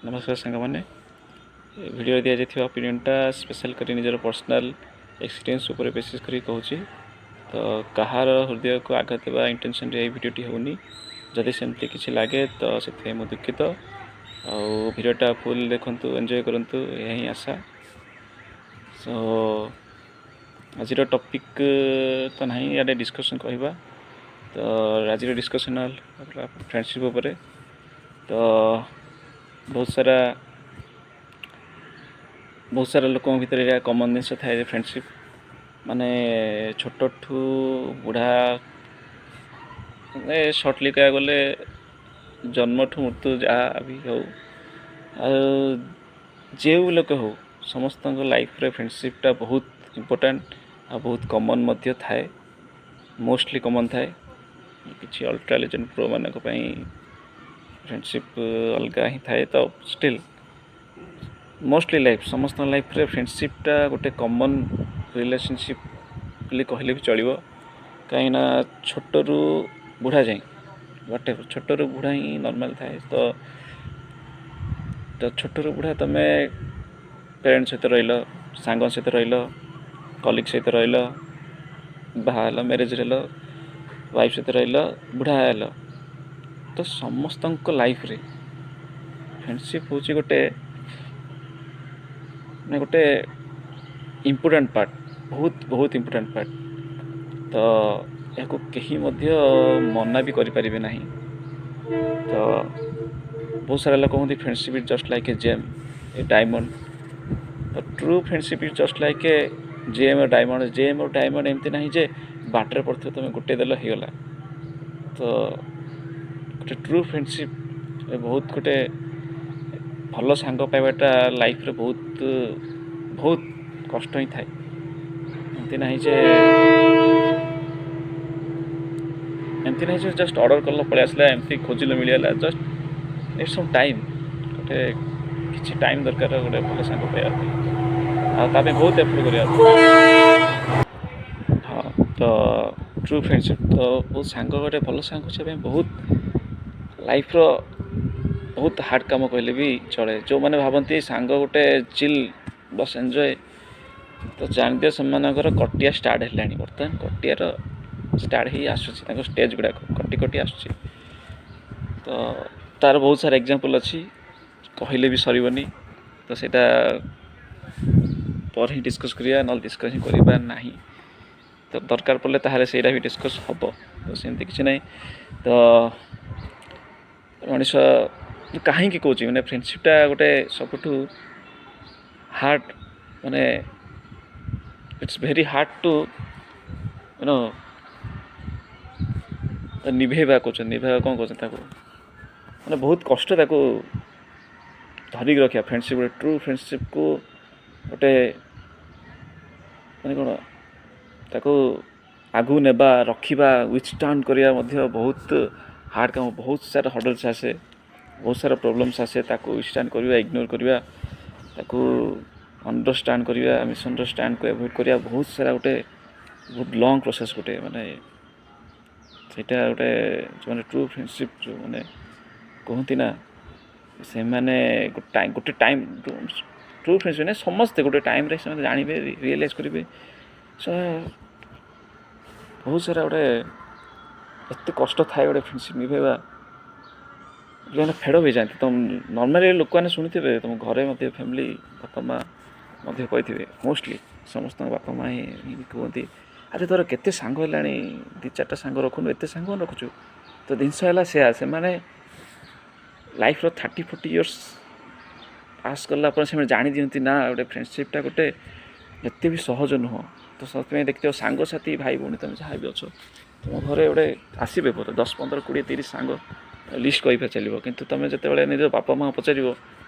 ନମସ୍କାର ସାଙ୍ଗମାନେ। ଏ ଭିଡ଼ିଓରେ ଦିଆଯାଇଥିବା ଓପିନିଅନ୍ଟା ସ୍ପେଶାଲ୍ କରି ନିଜର ପର୍ସନାଲ୍ ଏକ୍ସପିରିଏନ୍ସ ଉପରେ ବେସିସ୍ କରି କହୁଛି। ତ କାହାର ହୃଦୟକୁ ଆଘାତ ଦେବା ଇଣ୍ଟେନସନ୍ରେ ଏଇ ଭିଡ଼ିଓଟି ହେଉନି। ଯଦି ସେମିତି କିଛି ଲାଗେ, ତ ସେଥିପାଇଁ ମୁଁ ଦୁଃଖିତ। ଆଉ ଭିଡ଼ିଓଟା ଫୁଲ୍ ଦେଖନ୍ତୁ, ଏନ୍ଜୟ କରନ୍ତୁ, ଏହା ହିଁ ଆଶା। ସୋ ଆଜିର ଟପିକ୍ ତ ନାହିଁ, ଇଆଡ଼େ ଡିସ୍କସନ୍ କହିବା। ତ ଆଜିର ଡିସ୍କସନ୍ ହେଲା ଫ୍ରେଣ୍ଡସିପ୍ ଉପରେ। ତ ବହୁତ ସାରା ଲୋକଙ୍କ ଭିତରେ ଏଇଟା କମନ୍ ଜିନିଷ ଥାଏ ଯେ ଫ୍ରେଣ୍ଡସିପ୍ ମାନେ ଛୋଟଠୁ ବୁଢ଼ା, ମାନେ ସର୍ଟଲି କହିବାକୁ ଗଲେ ଜନ୍ମଠୁ ମୃତ୍ୟୁ ଯାହା ବି ହଉ ଆଉ ଯେଉଁ ଲୋକ ହଉ, ସମସ୍ତଙ୍କ ଲାଇଫ୍ରେ ଫ୍ରେଣ୍ଡସିପ୍ଟା ବହୁତ ଇମ୍ପୋର୍ଟାଣ୍ଟ ଆଉ ବହୁତ କମନ୍ ମଧ୍ୟ ଥାଏ, ମୋଷ୍ଟଲି କମନ୍ ଥାଏ। କିଛି ଅଲ୍ଟ୍ରା ଲେଜେଣ୍ଡ ପ୍ରୋମାନଙ୍କ ପାଇଁ ଫ୍ରେଣ୍ଡସିପ୍ ଅଲଗା ହିଁ ଥାଏ। ତ ଷ୍ଟିଲ୍ ମୋଷ୍ଟଲି ଲାଇଫ୍, ସମସ୍ତଙ୍କ ଲାଇଫ୍ରେ ଫ୍ରେଣ୍ଡସିପ୍ଟା ଗୋଟେ କମନ୍ ରିଲେସନସିପ୍ ବୋଲି କହିଲେ ବି ଚଳିବ। କାହିଁକିନା ଛୋଟରୁ ବୁଢ଼ା ଯାଏଁ, ୱାଟ୍ ଏଭର୍, ଛୋଟରୁ ବୁଢ଼ା ହିଁ ନର୍ମାଲ୍ ଥାଏ। ତ ଛୋଟରୁ ବୁଢ଼ା, ତୁମେ ପ୍ୟାରେଣ୍ଟ ସହିତ ରହିଲ, ସାଙ୍ଗ ସହିତ ରହିଲ, କଲିଗ ସହିତ ରହିଲ, ବାହା ହେଲ, ମ୍ୟାରେଜ୍ ହେଲ, ୱାଇଫ୍ ସହିତ ରହିଲ, ବୁଢ଼ା ହେଲ, ତ ସମସ୍ତଙ୍କ ଲାଇଫ୍ରେ ଫ୍ରେଣ୍ଡସିପ୍ ହେଉଛି ଗୋଟେ ମାନେ ଗୋଟେ ଇମ୍ପୋର୍ଟାଣ୍ଟ ପାର୍ଟ, ବହୁତ ବହୁତ ଇମ୍ପୋର୍ଟାଣ୍ଟ ପାର୍ଟ। ତ ଏହାକୁ କେହି ମଧ୍ୟ ମନା ବି କରିପାରିବେ ନାହିଁ। ତ ବହୁତ ସାରା ଲୋକ କୁହନ୍ତି, "Friendship is just like a gem, a diamond." ତ true friendship is just like a gem, diamond. Gem O diamond ଏମିତି ନାହିଁ ଯେ ବାଟରେ ପଡ଼ିଥିବ, ତୁମେ ଗୋଟେ ଦେଲ, ହେଇଗଲା। ତ ଗୋଟେ ଟ୍ରୁ ଫ୍ରେଣ୍ଡସିପ୍, ବହୁତ ଗୋଟେ ଭଲ ସାଙ୍ଗ ପାଇବାଟା ଲାଇଫ୍ରେ ବହୁତ ବହୁତ କଷ୍ଟ ହିଁ ଥାଏ। ଏମିତି ନାହିଁ ଯେ ଜଷ୍ଟ ଅର୍ଡ଼ର କଲ, ପଳେଇ ଆସିଲା, ଏମିତି ଖୋଜିଲେ ମିଳିଗଲା। ଜଷ୍ଟ ନିଡ୍ ସମ୍ ଟାଇମ୍। ଗୋଟେ କିଛି ଟାଇମ୍ ଦରକାର ଗୋଟେ ଭଲ ସାଙ୍ଗ ପାଇବା ପାଇଁ ଆଉ ତା ପାଇଁ ବହୁତ ଏଫର୍ଟ କରିବାକୁ। ହଁ, ତ ଟ୍ରୁ ଫ୍ରେଣ୍ଡସିପ୍ ତ ବହୁତ ସାଙ୍ଗ, ଗୋଟେ ଭଲ ସାଙ୍ଗ ଖୋଜିବା ପାଇଁ ବହୁତ ଲାଇଫ୍ର ବହୁତ ହାର୍ଡ଼ କାମ କହିଲେ ବି ଚଳେ। ଯେଉଁମାନେ ଭାବନ୍ତି ସାଙ୍ଗ ଗୋଟେ ଚିଲ୍, ବସ୍ ଏନ୍ଜୟ, ତ ଜାଣିଦିଅ ସେମାନଙ୍କର କଟିଆ ଷ୍ଟାର୍ଟ ହେଲାଣି। ବର୍ତ୍ତମାନ କଟିଆର ଷ୍ଟାର୍ଟ ହେଇ ଆସୁଛି, ତାଙ୍କ ଷ୍ଟେଜ୍ ଗୁଡ଼ାକ କଟି କଟି ଆସୁଛି। ତ ତାର ବହୁତ ସାରା ଏକ୍ଜାମ୍ପଲ୍ ଅଛି, କହିଲେ ବି ସରିବନି। ତ ସେଇଟା ପରେ ହିଁ ଡିସ୍କସ୍ କରିବା, ନହେଲେ ଡିସ୍କସ୍ ହିଁ କରିବା ନାହିଁ। ତ ଦରକାର ପଡ଼ିଲେ ତାହେଲେ ସେଇଟା ବି ଡିସ୍କସ୍ ହେବ। ତ ସେମିତି କିଛି ନାହିଁ। ତ ମଣିଷ କାହିଁକି କହୁଛି, ମାନେ ଫ୍ରେଣ୍ଡସିପ୍ଟା ଗୋଟେ ସବୁଠୁ ହାର୍ଡ଼, ମାନେ it's very hard to ନିଭେଇବା କହୁଛନ୍ତି, ନିଭେଇବା କ'ଣ କହୁଛନ୍ତି ତାକୁ, ମାନେ ବହୁତ କଷ୍ଟ ତାକୁ ଧରିକି ରଖିବା। ଫ୍ରେଣ୍ଡସିପ୍, ଗୋଟେ ଟ୍ରୁ ଫ୍ରେଣ୍ଡସିପ୍କୁ ଗୋଟେ ମାନେ କ'ଣ ତାକୁ ଆଗକୁ ନେବା, ରଖିବା, ୱିଥଷ୍ଟାଣ୍ଡ କରିବା ମଧ୍ୟ ବହୁତ ହାର୍ଡ଼ କାମ। ବହୁତ ସାରା ହର୍ଡଲ୍ସ ଆସେ, ବହୁତ ସାରା ପ୍ରୋବ୍ଲେମ୍ସ ଆସେ। ତାକୁ ୱିଥଷ୍ଟାଣ୍ଡ କରିବା, ଇଗ୍ନୋର କରିବା, ତାକୁ ଅଣ୍ଡରଷ୍ଟାଣ୍ଡ କରିବା, ମିସ୍ଅଣ୍ଡରଷ୍ଟାଣ୍ଡକୁ ଆଭଏଡ଼ କରିବା, ବହୁତ ସାରା ଗୋଟେ ବହୁତ ଲଙ୍ଗ୍ ପ୍ରୋସେସ୍ ଗୋଟେ। ମାନେ ସେଇଟା ଗୋଟେ ଯେଉଁମାନେ ଟ୍ରୁ ଫ୍ରେଣ୍ଡସିପ୍ ଯେଉଁମାନେ କୁହନ୍ତି ନା, ସେମାନେ ଗୋଟେ ଟାଇମ୍ ଟ୍ରୁ ଫ୍ରେଣ୍ଡସିପ୍ ମାନେ ସମସ୍ତେ ଗୋଟେ ଟାଇମ୍ରେ ସେମାନେ ଜାଣିବେ, ରିଏଲାଇଜ୍ କରିବେ। ସେ ବହୁତ ସାରା ଗୋଟେ ଏତେ କଷ୍ଟ ଥାଏ ଗୋଟେ ଫ୍ରେଣ୍ଡସିପ୍ ନିଭେଇବା, ପିଲାମାନେ ଫେଡ଼୍ ହେଇଯାନ୍ତି। ତ ନର୍ମାଲି ଲୋକମାନେ ଶୁଣିଥିବେ, ତୁମ ଘରେ ମଧ୍ୟ ଫ୍ୟାମିଲି ବାପା ମା' ମଧ୍ୟ କହିଥିବେ। ମୋଷ୍ଟଲି ସମସ୍ତଙ୍କ ବାପା ମା' ହିଁ କୁହନ୍ତି, "ଆରେ, ତୋର କେତେ ସାଙ୍ଗ ହେଲାଣି? ଦୁଇ ଚାରିଟା ସାଙ୍ଗ ରଖୁନୁ, ଏତେ ସାଙ୍ଗ କ'ଣ ରଖୁଛୁ?" ତ ଜିନିଷ ହେଲା ସେୟା, ସେମାନେ ଲାଇଫ୍ର 30-40 ଇୟର୍ସ ପାସ୍ କଲା ପରେ ସେମାନେ ଜାଣିଦିଅନ୍ତି ନା, ଗୋଟେ ଫ୍ରେଣ୍ଡସିପ୍ଟା ଗୋଟେ ଏତେ ବି ସହଜ ନୁହଁ। ତ ସେଥିପାଇଁ ଦେଖିଥିବ, ସାଙ୍ଗସାଥି, ଭାଇ ଭଉଣୀ, ତୁମେ ଯାହା ବି ଅଛ, ତୁମ ଘରେ ଗୋଟେ ଆସିବେ ବୋଧେ 10, 15, 20, 30 ସାଙ୍ଗ, ଲିଷ୍ଟ କହିବା ଚାଲିବ। କିନ୍ତୁ ତୁମେ ଯେତେବେଳେ ନିଜ ବାପା ମା ପଚାରିବ,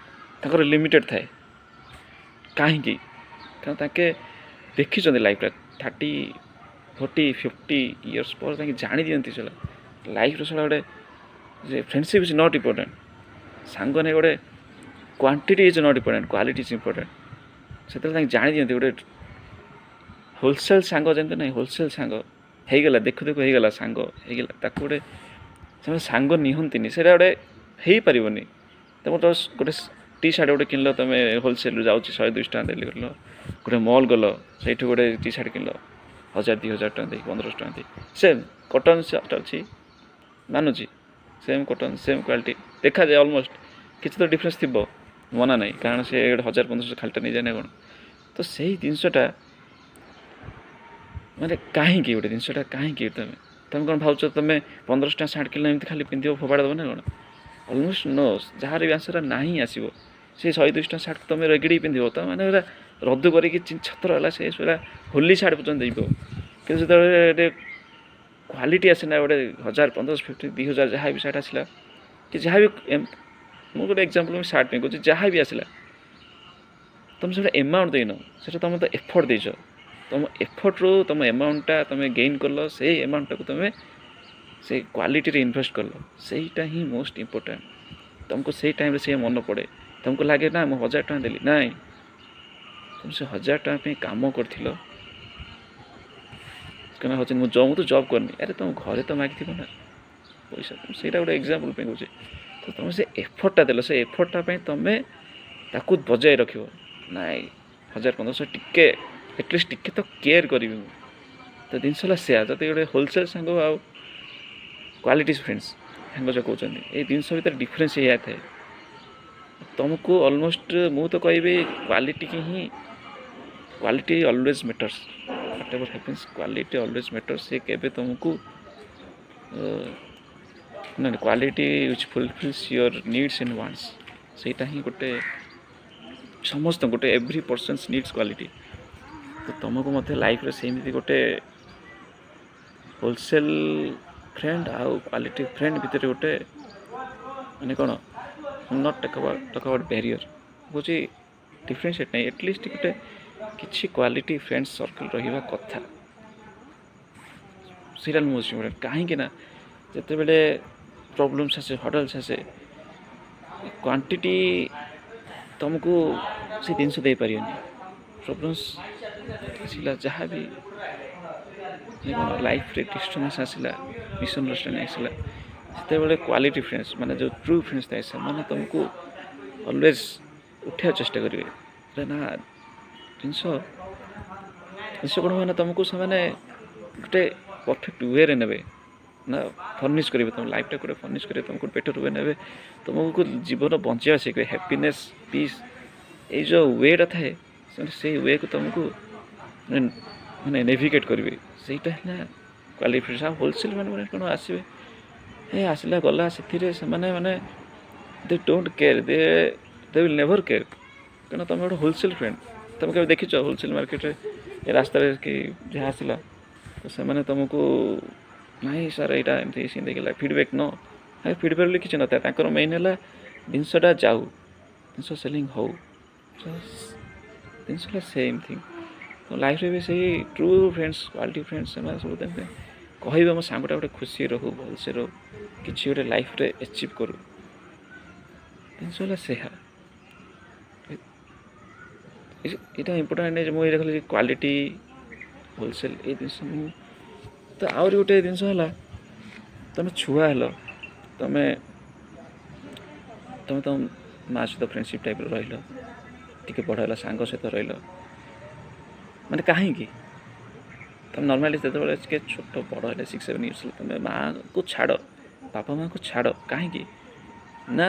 ତାଙ୍କର ଲିମିଟେଡ଼ ଥାଏ। କାହିଁକି? କାରଣ ତାଙ୍କେ ଦେଖିଛନ୍ତି ଲାଇଫ୍ଟା। 30, 40, 50 ଇୟର୍ସ ପରେ ତାଙ୍କେ ଜାଣିଦିଅନ୍ତି ସେଟା ଲାଇଫ୍ର ସେଟା ଗୋଟେ ଯେ ଫ୍ରେଣ୍ଡସିପ୍ is not important. ସାଙ୍ଗ ନାଇଁ, ଗୋଟେ quantity is not important, quality is important. ସେତେବେଳେ ତାଙ୍କେ ଜାଣିଦିଅନ୍ତି। ଗୋଟେ ହୋଲସେଲ୍ ସାଙ୍ଗ ଯେମିତି ନାହିଁ, ହୋଲସେଲ୍ ସାଙ୍ଗ ହେଇଗଲା, ଦେଖୁ ଦେଖୁ ହେଇଗଲା, ସାଙ୍ଗ ହେଇଗଲା, ତାକୁ ଗୋଟେ ସେମାନେ ସାଙ୍ଗ ନିଅନ୍ତିନି। ସେଇଟା ଗୋଟେ ହେଇପାରିବନି। ତେଣୁ ତ ଗୋଟେ ଟି ସାର୍ଟ ଗୋଟେ କିଣିଲ ତୁମେ ହୋଲସେଲ୍ରୁ, ଯାଉଛି 100-200 ଟଙ୍କା ଦେଲି କିଣିଲ। ଗୋଟେ ମଲ୍ ଗଲ, ସେଇଠୁ ଗୋଟେ ଟି ସାର୍ଟ କିଣିଲ 1000-2000 ଟଙ୍କା ଦେଇ, 1500 ଟଙ୍କା ଦେଇ। ସେମ୍ କଟନ୍ ସାର୍ଟ ଅଛି ମାନୁଛି, ସେମ୍ କଟନ୍, ସେମ୍ କ୍ୱାଲିଟି ଦେଖାଯାଏ ଅଲମୋଷ୍ଟ। କିଛି ତ ଡିଫରେନ୍ସ ଥିବ, ମନା ନାହିଁ, କାରଣ ସେ ଗୋଟେ 1000-1500 ଖାଲିଟା ନେଇଯାଏ ନା କ'ଣ? ତ ସେଇ ଜିନିଷଟା ମାନେ କାହିଁକି, ଗୋଟେ ଜିନିଷଟା କାହିଁକି? ତମେ କ'ଣ ଭାବୁଛ, ତମେ 1500 ଟଙ୍କା ସାର୍ଟ କିଣିଲେ ଏମିତି ଖାଲି ପିନ୍ଧିବ, ଫୋପାଡ଼ି ଦେବ ନା କ'ଣ? ଅଲମୋଷ୍ଟ ନୋ, ଯାହାର ବି ଆନ୍ସର୍ ନାହିଁ ଆସିବ। ସେ 100-200 ଟଙ୍କା ସାର୍ଟ ତୁମେ ରଗିଡ଼ିକି ପିନ୍ଧିବ ତ, ମାନେ ପୁରା ରଦ୍ଦୁ କରିକି ଛତ୍ର ହେଲା, ସେ ପୁରା ହୋଲି ସାର୍ଟ ପର୍ଯ୍ୟନ୍ତ ଦେଇବ। କିନ୍ତୁ ଯେତେବେଳେ ଗୋଟେ କ୍ୱାଲିଟି ଆସେ ନା, ଗୋଟେ 1000, 1500, 50, 2000 ଯାହା ବି ସାର୍ଟ ଆସିଲା କି ଯାହା ବି, ମୁଁ ଗୋଟେ ଏକ୍ଜାମ୍ପଲ୍ ମୁଁ ସାର୍ଟ ପାଇଁ କହୁଛି, ଯାହା ବି ଆସିଲା, ତୁମେ ସେଇଟା ଏମାଉଣ୍ଟ ଦେଇନ, ସେଇଟା ତୁମେ ତ ଏଫର୍ଟ ଦେଇଛ। ତୁମ ଏଫର୍ଟରୁ ତୁମ ଏମାଉଣ୍ଟଟା ତୁମେ ଗେନ୍ କଲ, ସେଇ ଏମାଉଣ୍ଟଟାକୁ ତୁମେ ସେଇ କ୍ୱାଲିଟିରେ ଇନଭେଷ୍ଟ କଲ, ସେଇଟା ହିଁ ମୋଷ୍ଟ ଇମ୍ପୋର୍ଟାଣ୍ଟ। ତୁମକୁ ସେଇ ଟାଇମ୍ରେ ସେ ମନେ ପଡ଼େ। ତୁମକୁ ଲାଗେ ନା ମୁଁ 1000 ଟଙ୍କା ଦେଲି। ନାଇଁ, ତୁମେ ସେ 1000 ଟଙ୍କା ପାଇଁ କାମ କରିଥିଲ। କାରଣ ହେଉଛି ମୁଁ ତ ଜବ୍ କରିନି। ଆରେ, ତୁମ ଘରେ ତ ମାଗିଥିବ ନା ପଇସା? ସେଇଟା ଗୋଟେ ଏକ୍ଜାମ୍ପଲ୍ ପାଇଁ କହୁଛି। ତ ତୁମେ ସେ ଏଫର୍ଟଟା ଦେଲ, ସେ ଏଫର୍ଟଟା ପାଇଁ ତୁମେ ତାକୁ ବଜାୟ ରଖିବ। ନାଇଁ, 1000-1500 ଟିକେ ଆଟଲିଷ୍ଟ ଟିକେ ତ କେୟାର କରିବି ମୁଁ। ତ ଜିନିଷ ହେଲା ସେୟା। ଯଦି ଗୋଟେ ହୋଲସେଲ୍ ସାଙ୍ଗ ଆଉ କ୍ୱାଲିଟି ଫ୍ରେଣ୍ଡସ୍ ସାଙ୍ଗ ଯେଉଁ କହୁଛନ୍ତି, ଏଇ ଜିନିଷ ଭିତରେ ଡିଫରେନ୍ସ ଏଇଆ ଥାଏ। ତୁମକୁ ଅଲମୋଷ୍ଟ ମୁଁ ତ କହିବି କ୍ୱାଲିଟିକି ହିଁ, quality always matters. Whatever happens, quality always matters. ସେ କେବେ ତୁମକୁ ନା, quality which fulfills your needs and wants, ସେଇଟା ହିଁ ଗୋଟେ ସମସ୍ତଙ୍କୁ ଗୋଟେ, ଏଭ୍ରି ପର୍ସନ୍ସ ନିଡ୍ସ କ୍ୱାଲିଟି। ତ ତୁମକୁ ମଧ୍ୟ ଲାଇଫ୍ରେ ସେମିତି ଗୋଟେ ହୋଲସେଲ୍ ଫ୍ରେଣ୍ଡ ଆଉ କ୍ୱାଲିଟି ଫ୍ରେଣ୍ଡ ଭିତରେ ଗୋଟେ ମାନେ କ'ଣ, not talk about barrier କହୁଛି, ଡିଫରେନ୍ସିଏଟ୍ ନାହିଁ, ଆଟଲିଷ୍ଟ ଗୋଟେ କିଛି କ୍ୱାଲିଟି ଫ୍ରେଣ୍ଡ ସର୍କଲ୍ ରହିବା କଥା। ସେଇଟା ମୋଷ୍ଟ ଇମ୍ପୋର୍ଟାଣ୍ଟ। କାହିଁକି ନା ଯେତେବେଳେ ପ୍ରୋବ୍ଲେମ୍ସ ଆସେ, ହଡଲ୍ସ ଆସେ, କ୍ୱାଣ୍ଟିଟି ତୁମକୁ ସେ ଜିନିଷ ଦେଇପାରିବନି। ପ୍ରୋବ୍ଲେମ୍ସ ଆସିଲା, ଯାହା ବି କ'ଣ ଲାଇଫ୍ରେ ଡିଷ୍ଟର୍ବାନ୍ସ ଆସିଲା, ମିସ୍ଅଣ୍ଡରଷ୍ଟାଣ୍ଡିଂ ଆସିଲା, ସେତେବେଳେ କ୍ୱାଲିଟି ଫ୍ରେଣ୍ଡସ୍, ମାନେ ଯେଉଁ ଟ୍ରୁ ଫ୍ରେଣ୍ଡସ୍ ଥାଏ, ସେମାନେ ତୁମକୁ ଅଲୱେଜ୍ ଉଠେଇବାକୁ ଚେଷ୍ଟା କରିବେ। ନା, ଜିନିଷ କ'ଣ ହୁଏ ନା, ତୁମକୁ ସେମାନେ ଗୋଟେ ପରଫେକ୍ଟ ୱେରେ ନେବେ ନା, ଫର୍ନିଶ୍ କରିବେ ତୁମ ଲାଇଫ୍ଟା ଗୋଟେ, ଫର୍ନିଶ୍ କରିବେ ତୁମକୁ, ବେଟର୍ we ନେବେ, ତୁମକୁ ଜୀବନ ବଞ୍ଚିବା ଶିଖିବେ। ହ୍ୟାପିନେସ୍, ପିସ୍, ଏଇ ଯେଉଁ ୱେଟା ଥାଏ, ସେମାନେ ସେଇ ୱେକୁ ତୁମକୁ ମାନେ ନେଭିଗେଟ୍ କରିବେ। ସେଇଟା ହେଲା କ୍ୱାଲିଫିକେସନ୍। ଆଉ ହୋଲସେଲ୍ ମାନେ କ'ଣ, ଆସିବେ, ଏ ଆସିଲା ଗଲା, ସେଥିରେ ସେମାନେ ମାନେ they don't care, they will never care, କାରଣ ତୁମେ ଗୋଟେ ହୋଲସେଲ୍ ଫ୍ରେଣ୍ଡ। ତୁମେ କେବେ ଦେଖିଛ ହୋଲସେଲ୍ ମାର୍କେଟରେ ଏ ରାସ୍ତାରେ କି ଯାହା ଆସିଲା ତ ସେମାନେ ତୁମକୁ, ନାଇଁ ସାର୍, ଏଇଟା ଏମିତି ସେମିତି ହେଇଗଲା, ଫିଡ଼ବ୍ୟାକ୍ ନ ଫିଡ଼ବ୍ୟାକ୍ ବୋଲି କିଛି ନଥାଏ। ତାଙ୍କର ମେନ୍ ହେଲା ଜିନିଷଟା ଯାଉ, ଜିନିଷ ସେଲିଂ ହଉ। ଜିନିଷ ହେଲା ସେମ୍ ଥିଙ୍ଗ। ତ ଲାଇଫ୍ରେ ବି ସେଇ ଟ୍ରୁ ଫ୍ରେଣ୍ଡସ୍, କ୍ୱାଲିଟି ଫ୍ରେଣ୍ଡସ୍, ସେମାନେ ସବୁ ତେମିତି କହିବେ, ମୋ ସାଙ୍ଗଟା ଗୋଟେ ଖୁସି ରହୁ, ଭଲସେ ରହୁ, କିଛି ଗୋଟେ ଲାଇଫ୍ରେ ଆଚିଭ୍ କରୁ। ଜିନିଷ ହେଲା ସେହା। ଏଇଟା ଇମ୍ପୋର୍ଟାଣ୍ଟ ଯେ ମୁଁ ଏଇଟା ଖାଲି କ୍ୱାଲିଟି, ହୋଲସେଲ୍ ଏଇ ଜିନିଷ ମୁଁ ତ। ଆହୁରି ଗୋଟେ ଜିନିଷ ହେଲା, ତୁମେ ଛୁଆ ହେଲ, ତମେ ତମ ମା ସହିତ ଫ୍ରେଣ୍ଡସିପ୍ ଟାଇପ୍ର ରହିଲ, ଟିକେ ବଡ଼ ହେଲା, ସାଙ୍ଗ ସହିତ ରହିଲ। ମାନେ କାହିଁକି? ତମେ ନର୍ମାଲି ଯେତେବେଳେ ଟିକେ ଛୋଟ ବଡ଼ ହେଲେ, 6-7 ଇୟର୍ସ ହେଲେ, ତୁମେ ମାଆକୁ ଛାଡ଼, ବାପା ମାଆକୁ ଛାଡ଼। କାହିଁକି ନା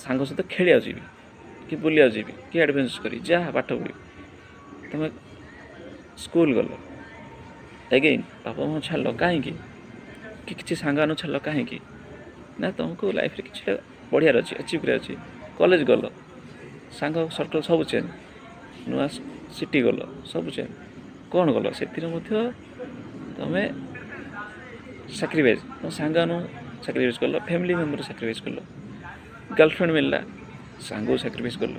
ସାଙ୍ଗ ସହିତ ଖେଳିବାକୁ ଯିବି କି ବୁଲିବାକୁ ଯିବି କି ଆଡ଼ଭେଞ୍ଚର୍ କରିବି, ଯାହା ପାଠ ପଢ଼ିବି। ତୁମେ ସ୍କୁଲ ଗଲ, ଏଗେନ୍ ବାପା ମାଆକୁ ଛାଡ଼ିଲ। କାହିଁକି? କି କିଛି ସାଙ୍ଗମାନଙ୍କୁ ଛାଡ଼ିଲ। କାହିଁକି ନା ତୁମକୁ ଲାଇଫ୍ରେ କିଛିଟା ବଢ଼ିଆର ଅଛି, ଆଚିଭ୍ କରିବାର ଅଛି। କଲେଜ ଗଲ, ସାଙ୍ଗ ସର୍କଲ୍ ସବୁ ଚେଞ୍ଜ, ନୂଆ ସିଟି ଗଲ, ସବୁ ଚେଞ୍ଜ। କ'ଣ କଲ? ସେଥିରେ ମଧ୍ୟ ତୁମେ ସାକ୍ରିଫାଇସ୍, ତୁମ ସାଙ୍ଗମାନଙ୍କୁ ସାକ୍ରିଫାଇସ୍ କଲ, ଫ୍ୟାମିଲି ମେମ୍ବର ସାକ୍ରିଫାଇସ୍ କଲ, ଗାର୍ଲଫ୍ରେଣ୍ଡ ମିଳିଲା, ସାଙ୍ଗକୁ ସାକ୍ରିଫାଇସ୍ କଲ,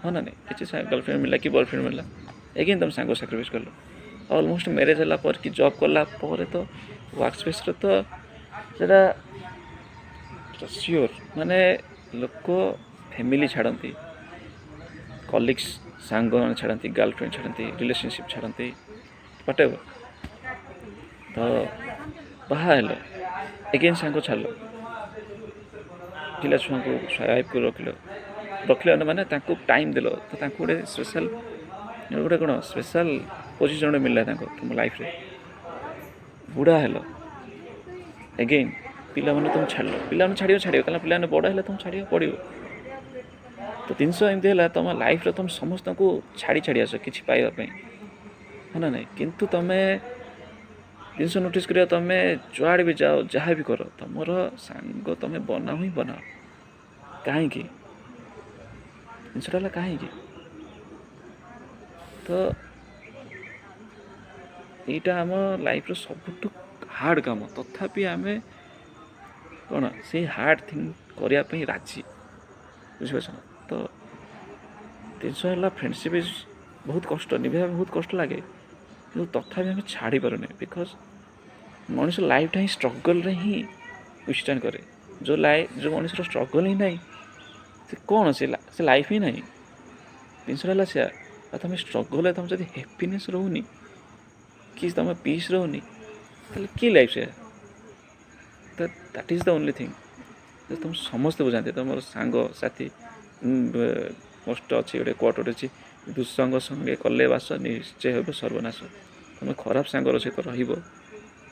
ହଁ ନା ନାଇଁ? କିଛି ଗାର୍ଲଫ୍ରେଣ୍ଡ ମିଳିଲା କି ବୟଫ୍ରେଣ୍ଡ ମିଳିଲା, ଏଗେନ୍ ତୁମ ସାଙ୍ଗକୁ ସାକ୍ରିଫାଇସ୍ କଲ। ଅଲମୋଷ୍ଟ ମ୍ୟାରେଜ୍ ହେଲା ପରେ କି ଜବ୍ କଲା ପରେ ତ ୱାର୍କ ସ୍ପେସ୍ରେ ତ ସେଇଟା ସିଓର, ମାନେ ଲୋକ ଫ୍ୟାମିଲି ଛାଡ଼ନ୍ତି, କଲିଗ୍ସ, ସାଙ୍ଗମାନେ ଛାଡ଼ନ୍ତି, ଗାର୍ଲଫ୍ରେଣ୍ଡ ଛାଡ଼ନ୍ତି, ରିଲେସନସିପ୍ ଛାଡ଼ନ୍ତି, ୱାଟ୍ ଏଭର୍। ତ ବାହା ହେଲ, ଏଗେନ୍ ସାଙ୍ଗ ଛାଡ଼ିଲ, ପିଲା ଛୁଆଙ୍କୁ ୱାଇଫ୍କୁ ରଖିଲ। ରଖିଲ ମାନେ ତାଙ୍କୁ ଟାଇମ୍ ଦେଲ, ତ ତାଙ୍କୁ ଗୋଟେ ସ୍ପେଶାଲ୍, ଗୋଟେ କ'ଣ ସ୍ପେଶାଲ୍ ପୋଜିସନ୍ ଗୋଟେ ମିଳିଲା ତାଙ୍କୁ ତୁମ ଲାଇଫ୍ରେ। ବୁଢ଼ା ହେଲ, ଏଗେନ୍ ପିଲାମାନେ ତୁମେ ଛାଡ଼ିଲ, ପିଲାମାନେ ଛାଡ଼ିବ ଛାଡ଼ିବ, କାରଣ ପିଲାମାନେ ବଡ଼ ହେଲେ ତୁମକୁ ଛାଡ଼ିବାକୁ ପଡ଼ିବ। ତ ଜିନିଷ ଏମିତି ହେଲା, ତୁମ ଲାଇଫ୍ରେ ତୁମେ ସମସ୍ତଙ୍କୁ ଛାଡ଼ି ଛାଡ଼ି ଆସ କିଛି ପାଇବା ପାଇଁ, ହଁ ନା ନାଇଁ? କିନ୍ତୁ ତୁମେ ଜିନିଷ ନୋଟିସ୍ କରିବା, ତୁମେ ଯୁଆଡ଼େ ବି ଯାଅ, ଯାହା ବି କର, ତୁମର ସାଙ୍ଗ ତୁମେ ବନାଅ ହିଁ ବନାଅ। କାହିଁକି ଜିନିଷଟା ହେଲା କାହିଁକି? ତ ଏଇଟା ଆମ ଲାଇଫ୍ର ସବୁଠୁ ହାର୍ଡ଼ କାମ, ତଥାପି ଆମେ କ'ଣ ସେଇ ହାର୍ଡ଼ ଥିଙ୍ଗ କରିବା ପାଇଁ ରାଜି, ବୁଝିପାରୁଛ ନା? ତ ଜିନିଷ ହେଲା ଫ୍ରେଣ୍ଡସିପ୍ is ବହୁତ କଷ୍ଟ, ନିଭେଇବା ବହୁତ କଷ୍ଟ ଲାଗେ, କିନ୍ତୁ ତଥାପି ଆମେ ଛାଡ଼ି ପାରୁନେ, because ମଣିଷ ଲାଇଫ୍ଟା ହିଁ ଷ୍ଟ୍ରଗଲ୍ରେ ହିଁ ୱିଥଷ୍ଟାଣ୍ଡ କରେ। ଯେଉଁ ଲାଇଫ୍, ଯେଉଁ ମଣିଷର ଷ୍ଟ୍ରଗଲ୍ ହିଁ ନାହିଁ, ସେ କ'ଣ, ସେ ଲାଇଫ୍ ହିଁ ନାହିଁ। ଜିନିଷଟା ହେଲା ସେୟା। ଆଉ ତୁମେ ଷ୍ଟ୍ରଗଲ୍ରେ ତୁମେ ଯଦି ହ୍ୟାପିନେସ୍ ରହୁନି କି ତୁମେ ପିସ୍ ରହୁନି, ତାହେଲେ କି ଲାଇଫ୍ ସେୟା? ତ that is the only thing ତୁମ ସମସ୍ତେ ବୁଝାନ୍ତି ତୁମର ସାଙ୍ଗସାଥି। କଷ୍ଟ ଅଛି, ଗୋଟେ କ୍ୱାଟ୍ ଗୋଟେ ଅଛି, "ଦୁଃସଙ୍ଗ ସଙ୍ଗେ କଲେ ବାସ, ନିଶ୍ଚୟ ହେବ ସର୍ବନାଶ।" ତୁମେ ଖରାପ ସାଙ୍ଗର ସହିତ ରହିବ,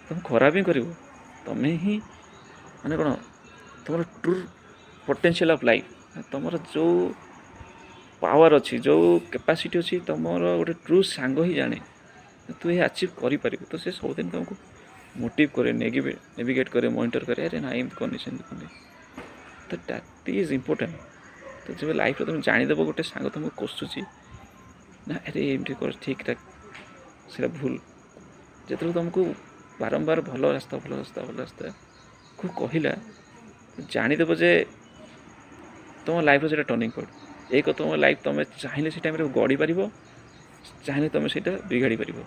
ତୁମେ ଖରାପ ହିଁ କରିବ। ତୁମେ ହିଁ ମାନେ କ'ଣ ତୁମର ଟ୍ରୁ ପଟେନ୍ସିଆଲ୍ ଅଫ୍ ଲାଇଫ୍, ତୁମର ଯେଉଁ ପାୱାର ଅଛି, ଯେଉଁ କାପାସିଟି ଅଛି, ତୁମର ଗୋଟେ ଟ୍ରୁ ସାଙ୍ଗ ହିଁ ଜାଣେ ତୁ ଏ ଆଚିଭ୍ କରିପାରିବୁ। ତ ସେ ସବୁଦିନ ତୁମକୁ ମୋଟିଭ୍ କରେ, ନେଭିଗେଟ୍ କରେ, ମନିଟର୍ କରେ, ଆରେ ନା, ଏମିତି କରନି, ସେମିତି କରନି। ତ that is important. ତ ଯେବେ ଲାଇଫ୍ରେ ତୁମେ ଜାଣିଦେବ ଗୋଟେ ସାଙ୍ଗ ତୁମକୁ କୋସୁଛି ନା, ଆରେ ଏମିତି କର, ଠିକ୍ଟା ସେଇଟା ଭୁଲ, ଯେତେବେଳେ ତୁମକୁ ବାରମ୍ବାର ଭଲ ରାସ୍ତା, ଭଲ ରାସ୍ତା, ଭଲ ରାସ୍ତାକୁ କହିଲା, ଜାଣିଦେବ ଯେ ତୁମ ଲାଇଫ୍ର ସେଇଟା ଟର୍ଣ୍ଣିଂ ପଏଣ୍ଟ। ଏକ ତୁମ ଲାଇଫ୍ ତୁମେ ଚାହିଁଲେ ସେ ଟାଇମ୍ରେ ଗଢ଼ିପାରିବ, ଚାହିଁଲେ ତୁମେ ସେଇଟା ବିଗାଡ଼ି ପାରିବ।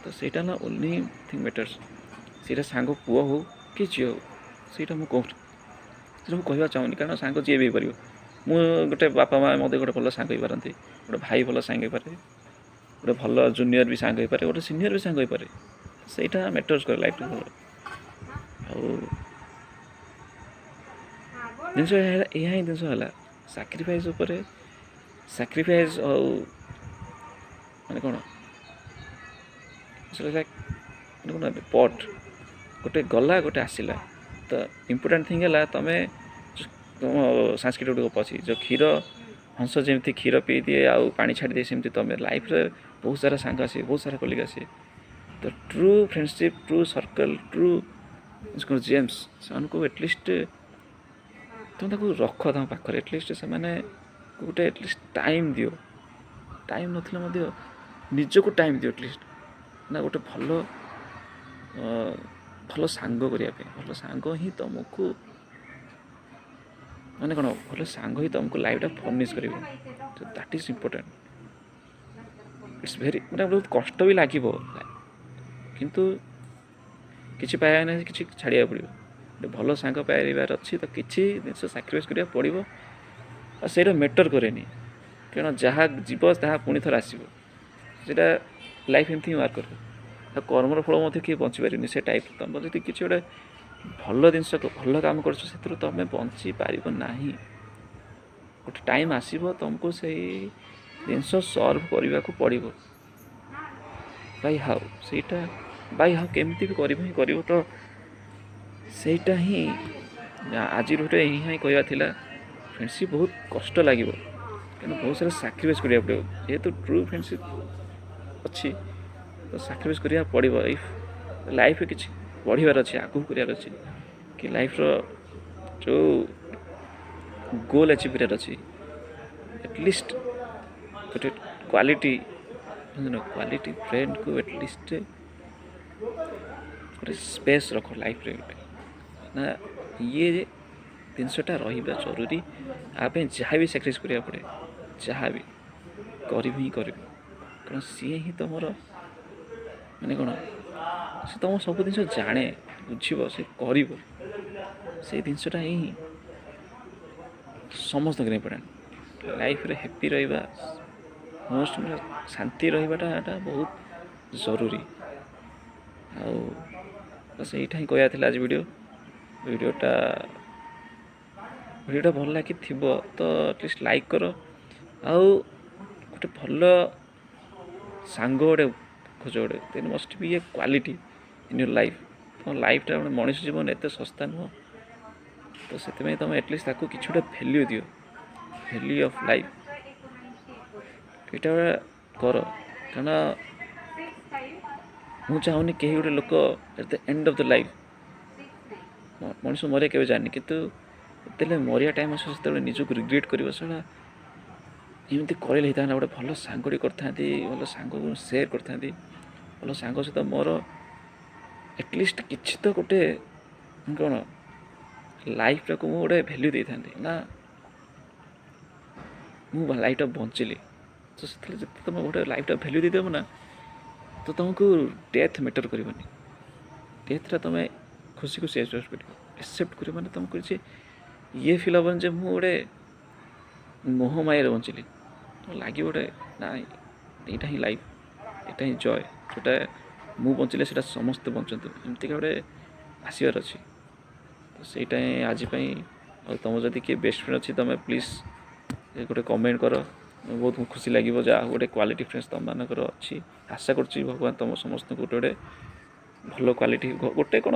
ତ ସେଇଟା ହେଲା ଓନ୍ଲି ଥିଙ୍ଗ ମ୍ୟାଟର୍ସ। ସେଇଟା ସାଙ୍ଗ ପୁଅ ହଉ କି ଝିଅ ହଉ, ସେଇଟା ମୁଁ କହୁନି, ସେଇଟା ମୁଁ କହିବା ଚାହୁଁନି, କାରଣ ସାଙ୍ଗ ଯିଏ ବି ହେଇପାରିବ। ମୁଁ ଗୋଟେ ବାପା ମା' ମୋତେ ଗୋଟେ ଭଲ ସାଙ୍ଗ ହେଇପାରନ୍ତି, ଗୋଟେ ଭାଇ ଭଲ ସାଙ୍ଗ ହେଇପାରେ, ଗୋଟେ ଭଲ ଜୁନିୟର ବି ସାଙ୍ଗ ହେଇପାରେ, ଗୋଟେ ସିନିୟର ବି ସାଙ୍ଗ ହେଇପାରେ। ସେଇଟା ମ୍ୟାଟର୍ସ କରେ ଲାଇଫ୍ରେ ଭଲ। ଆଉ ଜିନିଷ ଏହା ହିଁ ଜିନିଷ ହେଲା ସାକ୍ରିଫାଇସ୍ ଉପରେ ସାକ୍ରିଫାଇସ୍। ଆଉ ମାନେ କ'ଣ ସେଟା, ମାନେ କ'ଣ ପଟ୍ ଗୋଟେ ଗଲା, ଗୋଟେ ଆସିଲା। ତ ଇମ୍ପୋର୍ଟାଣ୍ଟ ଥିଙ୍ଗ ହେଲା ତୁମେ ତୁମ ସାଂସ୍କ୍ରିଟ ଗୋଟେ ଗପ ଅଛି, ଯେଉଁ କ୍ଷୀର, ହଂସ ଯେମିତି କ୍ଷୀର ପିଇ ଦିଏ ଆଉ ପାଣି ଛାଡ଼ିଦିଏ, ସେମିତି ତୁମେ ଲାଇଫ୍ରେ ବହୁତ ସାରା ସାଙ୍ଗ ଆସିବେ, ବହୁତ ସାରା କଲିଗ ଆସିବେ। ତ true friendship, true circle, true gems, ସେମାନଙ୍କୁ ଆଟଲିଷ୍ଟ ତୁମେ ତାକୁ ରଖ ତାଙ୍କ ପାଖରେ, ଆଟଲିଷ୍ଟ ସେମାନେ ଗୋଟେ ଆଟଲିଷ୍ଟ ଟାଇମ୍ ଦିଅ। ଟାଇମ୍ ନଥିଲେ ମଧ୍ୟ ନିଜକୁ ଟାଇମ୍ ଦିଅ ଆଟଲିଷ୍ଟ ନା, ଗୋଟେ ଭଲ ଭଲ ସାଙ୍ଗ କରିବା ପାଇଁ। ଭଲ ସାଙ୍ଗ ହିଁ ତୁମକୁ ମାନେ କ'ଣ, ଭଲ ସାଙ୍ଗ ହିଁ ତୁମକୁ ଲାଇଫ୍ଟା ଫର୍ନିଶ୍ କରିବ। ତ that is important. It's very ମାନେ ବହୁତ କଷ୍ଟ ବି ଲାଗିବ, କିନ୍ତୁ କିଛି ପାଇବା ନାହିଁ, କିଛି ଛାଡ଼ିବାକୁ ପଡ଼ିବ। ଗୋଟେ ଭଲ ସାଙ୍ଗ ପାଇବାର ଅଛି ତ କିଛି ଜିନିଷ ସାକ୍ରିଫାଇସ୍ କରିବାକୁ ପଡ଼ିବ। ଆଉ ସେଇଟା ମ୍ୟାଟର୍ କରେନି, କାରଣ ଯାହା ଯିବ ତାହା ପୁଣି ଥରେ ଆସିବ। ସେଇଟା ଲାଇଫ୍ ଏମିତି ହିଁ ୱାର୍କ କରେ। ଆଉ କର୍ମର ଫଳ ମଧ୍ୟ କିଏ ବଞ୍ଚିପାରିବନି ସେ ଟାଇପ୍। ତୁମର ଯଦି କିଛି ଗୋଟେ ଭଲ ଜିନିଷ, ଭଲ କାମ କରୁଛ, ସେଥିରୁ ତୁମେ ବଞ୍ଚିପାରିବ ନାହିଁ। ଗୋଟେ ଟାଇମ୍ ଆସିବ, ତୁମକୁ ସେଇ ଜିନିଷ ସର୍ଭ କରିବାକୁ ପଡ଼ିବ। ବାଇ ହାଉ, ସେଇଟା ବାଇ ହାଉ କେମିତି ବି କରିବ ହିଁ କରିବ। ତ ସେଇଟା ହିଁ ଆଜିର ଗୋଟେ ଏହା ହିଁ କହିବା ଥିଲା। ଫ୍ରେଣ୍ଡସିପ୍ ବହୁତ କଷ୍ଟ ଲାଗିବ, କାରଣ ବହୁତ ସାରା ସାକ୍ରିଫାଇସ୍ କରିବାକୁ ପଡ଼ିବ। ଯେହେତୁ ଟ୍ରୁ ଫ୍ରେଣ୍ଡସିପ୍ ଅଛି, ତ ସାକ୍ରିଫାଇସ୍ କରିବାକୁ ପଡ଼ିବ। If ଲାଇଫ୍ରେ କିଛି ବଢ଼ିବାର ଅଛି, ଆଗକୁ କରିବାର ଅଛି କି ଲାଇଫ୍ର ଯେଉଁ ଗୋଲ୍ ଆଚିଭ୍ କରିବାର ଅଛି, ଆଟଲିଷ୍ଟ ଗୋଟେ କ୍ୱାଲିଟି କ୍ୱାଲିଟି ଫ୍ରେଣ୍ଡକୁ ଆଟଲିଷ୍ଟ ଗୋଟେ ସ୍ପେସ୍ ରଖ ଲାଇଫ୍ରେ ଗୋଟେ ନା, ଇଏ ଜିନିଷଟା ରହିବା ଜରୁରୀ। ଆ ପାଇଁ ଯାହା ବି ସାକ୍ରିଫାଇସ୍ କରିବାକୁ ପଡ଼େ, ଯାହା ବି କରିବି ହିଁ କରିବି, କାରଣ ସିଏ ହିଁ ତୁମର ମାନେ କ'ଣ, ସେ ତୁମ ସବୁ ଜିନିଷ ଜାଣେ, ବୁଝିବ, ସେ କରିବ। ସେଇ ଜିନିଷଟା ହିଁ ସମସ୍ତଙ୍କର ଇମ୍ପୋର୍ଟାଣ୍ଟ। ଲାଇଫ୍ରେ ହ୍ୟାପି ରହିବା, ମୋଷ୍ଟ ଶାନ୍ତି ରହିବାଟା ଏଟା ବହୁତ ଜରୁରୀ। ଆଉ ବାସ୍, ଏଇଟା ହିଁ କହିବାର ଥିଲା ଆଜି। ଭିଡ଼ିଓଟା ଭିଡ଼ିଓଟା ଭଲ ଲାଗିଥିବ ତ ଆଟଲିଷ୍ଟ ଲାଇକ୍ କର, ଆଉ ଗୋଟେ ଭଲ ସାଙ୍ଗ ଗୋଟେ ଖୋଜ ଗୋଟେ। There must be a quality in your life. ତୁମ ଲାଇଫ୍ଟା ଗୋଟେ ମଣିଷ ଜୀବନ ଏତେ ଶସ୍ତା ନୁହଁ, ତ ସେଥିପାଇଁ ତୁମେ ଆଟଲିଷ୍ଟ ତାକୁ କିଛି ଗୋଟେ ଭ୍ୟାଲ୍ୟୁ ଦିଅ, ଭ୍ୟାଲ୍ୟୁ ଅଫ୍ ଲାଇଫ୍ ଏଇଟା କର। କାରଣ ମୁଁ ଚାହୁଁନି କେହି ଗୋଟେ ଲୋକ at the end of the life, ମଣିଷ ମରିବା କେବେ ଜାଣିନି, କିନ୍ତୁ ଯେତେବେଳେ ମରିବା ଟାଇମ୍ ଆସିବ ସେତେବେଳେ ନିଜକୁ ରିଗ୍ରେଟ୍ କରିବ, ସେଇଟା ଏମିତି କରିଲେ ହେଇଥାନ୍ତା, ଗୋଟେ ଭଲ ସାଙ୍ଗଟି କରିଥାନ୍ତି, ଭଲ ସାଙ୍ଗକୁ ସେୟାର କରିଥାନ୍ତି, ଭଲ ସାଙ୍ଗ ସହିତ ମୋର ଆଟଲିଷ୍ଟ କିଛି ତ ଗୋଟେ କ'ଣ ଲାଇଫ୍ଟାକୁ ମୁଁ ଗୋଟେ ଭ୍ୟାଲ୍ୟୁ ଦେଇଥାନ୍ତି ନା, ମୁଁ ଲାଇଫ୍ଟା ବଞ୍ଚିଲି। ତ ସେଥିରେ ଯେତେ ତୁମେ ଗୋଟେ ଲାଇଫ୍ଟା ଭ୍ୟାଲ୍ୟୁ ଦେଇଦେବ ନା, ତ ତୁମକୁ ଡେଥ୍ ମ୍ୟାଟର୍ କରିବନି। ଡେଥ୍ଟା ତୁମେ ଖୁସି ଖୁସି ଆକ୍ସେପ୍ଟ କରିବ, ଆକ୍ସେପ୍ଟ କରିବ ମାନେ ତୁମକୁ କିଛି ଇଏ ଫିଲ୍ ହେବନି ଯେ ମୁଁ ଗୋଟେ ମୋହ ମାୟାରେ ବଞ୍ଚିଲି। ଲାଗିବ ଗୋଟେ ନାଇଁ ଏଇଟା ହିଁ ଲାଇଫ୍, ଏଇଟା ହିଁ ଜୟ, ଯେଉଁଟା ମୁଁ ବଞ୍ଚିଲେ ସେଇଟା ସମସ୍ତେ ବଞ୍ଚନ୍ତୁ, ଏମିତିକା ଗୋଟେ ଆସିବାର ଅଛି। ତ ସେଇଟା ହିଁ ଆଜି ପାଇଁ। ଆଉ ତୁମ ଯଦି କିଏ ବେଷ୍ଟ ଫ୍ରେଣ୍ଡ ଅଛି, ତୁମେ ପ୍ଲିଜ୍ ଗୋଟେ କମେଣ୍ଟ କର, ବହୁତ ଖୁସି ଲାଗିବ। ଯାହା ଗୋଟେ କ୍ୱାଲିଟି ଫ୍ରେଣ୍ଡସ୍ ତୁମମାନଙ୍କର ଅଛି, ଆଶା କରୁଛି ଭଗବାନ ତୁମ ସମସ୍ତଙ୍କୁ ଗୋଟେ ଗୋଟେ ଭଲ କ୍ୱାଲିଟି, ଗୋଟେ କ'ଣ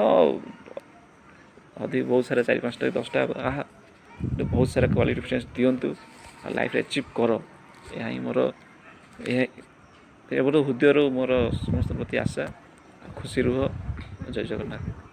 ଅଧିକ ବହୁତ ସାରା 4 5ଟା 10ଟା, ଆହା ବହୁତ ସାରା କ୍ୱାଲିଟି ଫ୍ରେଣ୍ଡସ୍ ଦିଅନ୍ତୁ, ଆଉ ଲାଇଫ୍ରେ ଆଚିଭ୍ କର। ଏହା ହିଁ ମୋର, ଏହା ମୋର ହୃଦୟରୁ ମୋର ସମସ୍ତ ପ୍ରତି ଆଶା। ଖୁସି ରୁହ। ଜୟ ଜଗନ୍ନାଥ।